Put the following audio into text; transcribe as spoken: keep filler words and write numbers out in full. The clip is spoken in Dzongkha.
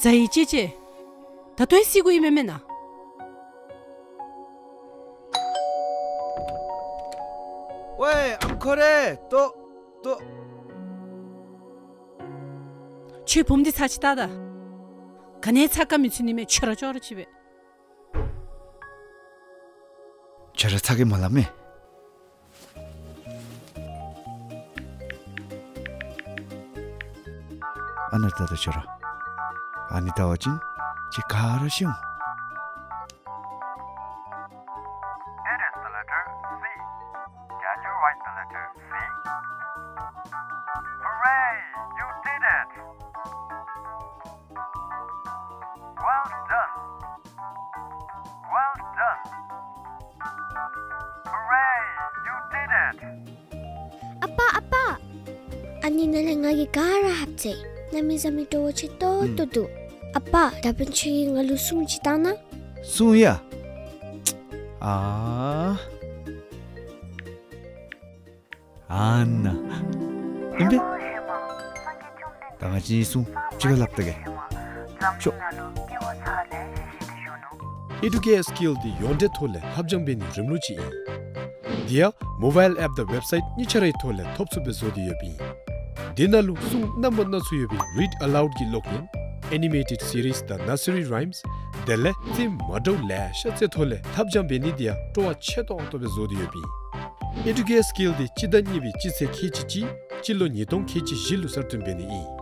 ཟ་ཡི་ཅེ་ཅེ། ད་ལྟོ་ཡི་སི་གུ་ཡི་མེ་མེ་ན། ཝེ་ཨམ་ཁོ་རེ་ཏོ་ཏོ། ཁྱོད་བུམོ་འདི་ཚ་ཅིག་ལྟ་ད། ག་ནི་ཚ་ཀ་མི་ཚུ་ནི་མེ་ཁྱོད་ར་ཅོག་ར་ཅིག་སྦེ། ཁྱོད་ར་ཚ་གི་མ་ལ་མེ། ཨ་ནཱ་ལྟ་ད་ཁྱོད་ར། ཨ་ནི་ལྟ་བ་ཅིན་ཁྱོད་ག་ར་ཤེས་འོང་། It is the letter C. Can you write the letter C? Hooray! You did it! Well done! Well done! Hooray! You did it! ཨ་པ་ཨ་པ། ཨ་ནི་ནང་ལས་ང་གིས་ག་ར་ཧབ་ཅི། གནམ་མེད་ས་མེད་སྤྲོ་བོ་ཆེ་ཏོག་ཏོ་འདུག། ཨ་པ་ད་འབདན་ཁྱོད་ཀྱིས་ང་ལུ་སྲུང་ཅིག་བཏང་ན། སྲུང་ཡ། ཨ། ཨ་ནཱ། ཨིན་པས། ད་ང་བཅས་གཉིས་སྲུང་གཅིག་ཁར་སླབ་ད་གེ། ཤོག། Educare Skill འདི་ཡོངས་འབྲེལ་ཐོག་ལས་ལྷབ་སྦྱང་འབད་ནིའི་རིམ་ལུགས་ཅིག་ཨིན། དེ་ཡང་མོ་བཱའིལ་ཨེཔ་དང་ཝེབ་སའིཊ་གཉིས་ཆ་རའི་ཐོག་ལས་ཐོབ་ཚུགསཔ་སྦེ་བཟོ་སྟེ་ཡོདཔ་ཨིན། དེ་ནང་ལུ་སྲུང་རྣམ་པ་སྣ་ཚོགས་ཡོད་པའི་Read Aloud གི་ཀློག་ཡོན། Animated Series དང་Nursery Rhymes། དེ་ལས་རྩེདམོ་མ་འདྲཝ་ལེ་ཤ་རྩེད་ཐོག་ལས་ལྷབ་སྦྱང་འབད་ནི་དེ་ཡང་སྤྲོ་བ་ཆེ་ཏོག་ཏོ་སྦེ་བཟོ་སྟེ་ཡོདཔ་ཨིན། Educare Skill འདི་སྤྱི་ཟླ་གཉིས་པའི་སྤྱི་ཚེས་ཁལ་གཅིག་གཅིག་སྤྱི་ལོ་ཉིས་སྟོང་ཁལ་གཅིག་བཞི་ལུ་གསར་བཏོན་འབད་ནི་ཨིན།